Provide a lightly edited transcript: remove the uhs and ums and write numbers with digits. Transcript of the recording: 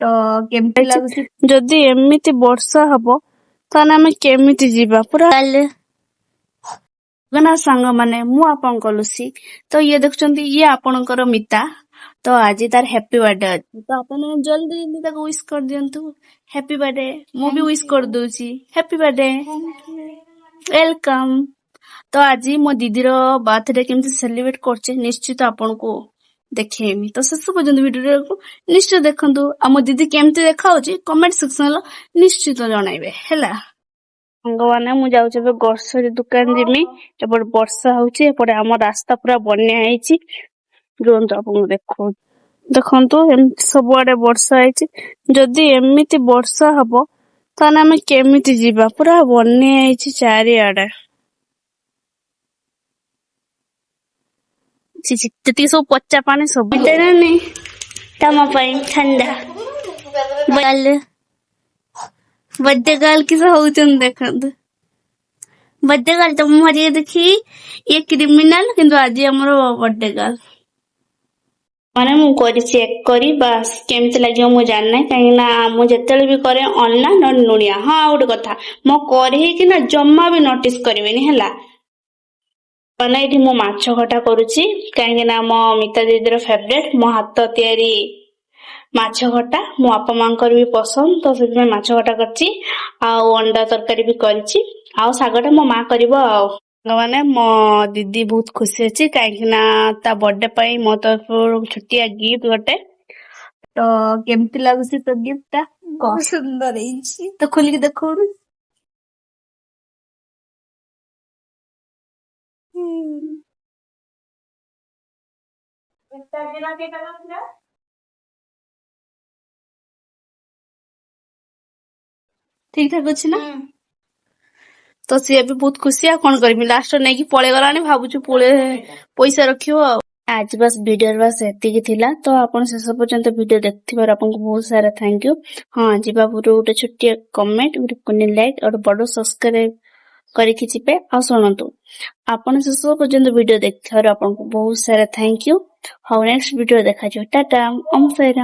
ତ କେମିତି ଲାଗୁଛି? ଯଦି ଏମିତି ବର୍ଷା ହବ ତାହେଲେ ଆମେ କେମିତି ଯିବା ପୁରା ନା ସାଙ୍ଗମାନେ, ମୁଁ ଆପଣଙ୍କ ଲୁସି। ତ ଇଏ ଦେଖୁଛନ୍ତି, ଇଏ ଆପଣଙ୍କର ମିତା। ତ ଆଜି ତାର ହ୍ୟାପି ବାର୍ଥଡେ ଅଛି, ତ ଆପଣ ଜଲ୍ଦି ଜଲ୍ଦି ତାକୁ ୱିଶ କରିଦିଅନ୍ତୁ ହ୍ୟାପି ବାର୍ଥଡେ। ମୁଁ ବି ୱିଶ କରିଦଉଛି, ହ୍ୟାପି ବାର୍ଥଡେ। Welcome. ତ ଆଜି ମୋ ଦିଦିର ବାର୍ଥଡେ କେମିତି ସେଲିବ୍ରେଟ କରୁଛେ, ନିଶ୍ଚିତ ଆପଣଙ୍କୁ ଦେଖେଇବି। ତ ଶେଷ ପର୍ଯ୍ୟନ୍ତ ଭିଡିଓଟାକୁ ନିଶ୍ଚୟ ଦେଖନ୍ତୁ ଆଉ ମୋ ଦିଦି କେମିତି ଦେଖାହଉଛି, କମେଣ୍ଟ ସେକ୍ସନରେ ନିଶ୍ଚିତ ଜଣାଇବେ। ହେଲା ସାଙ୍ଗମାନେ, ମୁଁ ଯାଉଛି ଏବେ ଗ୍ରୋସରୀ ଦୋକାନ ଯିମି। ଏପଟେ ବର୍ଷା ହଉଛି, ଏପଟେ ଆମ ରାସ୍ତା ପୁରା ବନ୍ୟା ହେଇଛି। ରୁହନ୍ତୁ, ଆପଣଙ୍କୁ ଦେଖଉଛି। ଦେଖନ୍ତୁ, ଏମିତି ସବୁଆଡେ ବର୍ଷା ହେଇଛି। ଯଦି ଏମିତି ବର୍ଷା ହବ ତାହେଲେ ଆମେ କେମିତି ଯିବା? ପୁରା ବନ୍ୟା ହେଇଛି ଚାରିଆଡେ। ଛି ଛି, ଯେତିକି ସବୁ ପଚା ପାଣି ସବୁ। ନାନୀ, ତମ ପାଇଁ ଥଣ୍ଡା। ବର୍ଥଡେ ଗାର୍ଲ କିସ ହଉଛନ୍ତି ଦେଖନ୍ତୁ। ବର୍ଥଡେ ଗାର୍ଲ ତ ମୁହଁ ଟିକେ ଦେଖି। ଇଏ କ୍ରିମିନାଲ, କିନ୍ତୁ ଆଜି ଆମର ବର୍ଥଡେ ଗାର୍ଲ। ମାନେ ମୁଁ କରିଛି ଏକ କରି, ବାସ୍। କେମିତି ଲାଗିବ ମୁଁ ଜାଣିନାହିଁ, କାହିଁକି ନା ମୁଁ ଯେତେବେଳେ ବି କରେ ଅଣ୍ଡା ନହେଲେ ଲୁଣିଆ। ହଁ, ଆଉ ଗୋଟେ କଥା, ମୋ କରିକି ନା ଜମା ବି ନୋଟିସ କରିବେନି, ହେଲା। ମାନେ ଏଇଠି ମୁଁ ମାଛ ଖଟା କରୁଛି, କାହିଁକି ନା ମୋ ମିତା ଦିଦିର ଫେଭରେଟ ମୋ ହାତ ତିଆରି ମାଛ ଖଟା। ମୋ ବାପା ମାଙ୍କର ବି ପସନ୍ଦ, ତ ସେଥିପାଇଁ ମାଛ ଖଟା କରିଛି ଆଉ ଅଣ୍ଡା ତରକାରୀ ବି କରିଛି ଆଉ ଶାଗଟା ମୋ ମା କରିବ। ଆଉ ମାନେ ମୋ ଦିଦି ବହୁତ ଖୁସି ଅଛି, କାହିଁକି ନା ତା ବର୍ଥଡେ ପାଇଁ ମୋ ତରଫରୁ ଛୋଟିଆ ଗିଫ୍ଟ ଗୋଟେ। ତ କେମିତି ଲାଗୁଛି ତୋ ଗିଫ୍ଟ ଟା, କହ? ସୁନ୍ଦର ହେଇଛି। ତ ଖୋଲିକି ଦେଖଉନୁ। ଠିକ ଠାକ ଅଛି ନା? ତ ସିଏ ବି ବହୁତ ଖୁସି। ଆଉ କଣ କରିବି, ଲାଷ୍ଟ ନେଇକି ପଳେଇ ଗଲାଣି। ଭାବୁଛୁ ପୁଳେ ପଇସା ରଖିବ। ଆଉ ଆଜି ବାସ୍ ଭିଡିଓରେ ବାସ୍ ଏତିକି ଥିଲା। ତ ଆପଣ ଶେଷ ପର୍ଯ୍ୟନ୍ତ ଭିଡିଓ ଦେଖିଥିବାରୁ ଆପଣଙ୍କୁ ବହୁତ ସାରା thank you. ହଁ, ଯିବା ପୂର୍ବରୁ ଗୋଟେ ଛୋଟିଆ କମେଣ୍ଟ, ଗୋଟେ କୁନି ଲାଇକ୍ ଆଉ ଗୋଟେ ବଡ ସବସ୍କ୍ରାଇବ କରିକି ଯିବେ। ଆଉ ଶୁଣନ୍ତୁ, ଆପଣ ଶେଷ ପର୍ଯ୍ୟନ୍ତ ଭିଡିଓ ଦେଖିଥିବାରୁ ଆପଣଙ୍କୁ ବହୁତ ସାରା thank you. ହଉ, ନେକ୍ସଟ ଭିଡିଓ ଦେଖାଯିବ। ଟାଟା, ଓମ୍ ସାଇରାମ।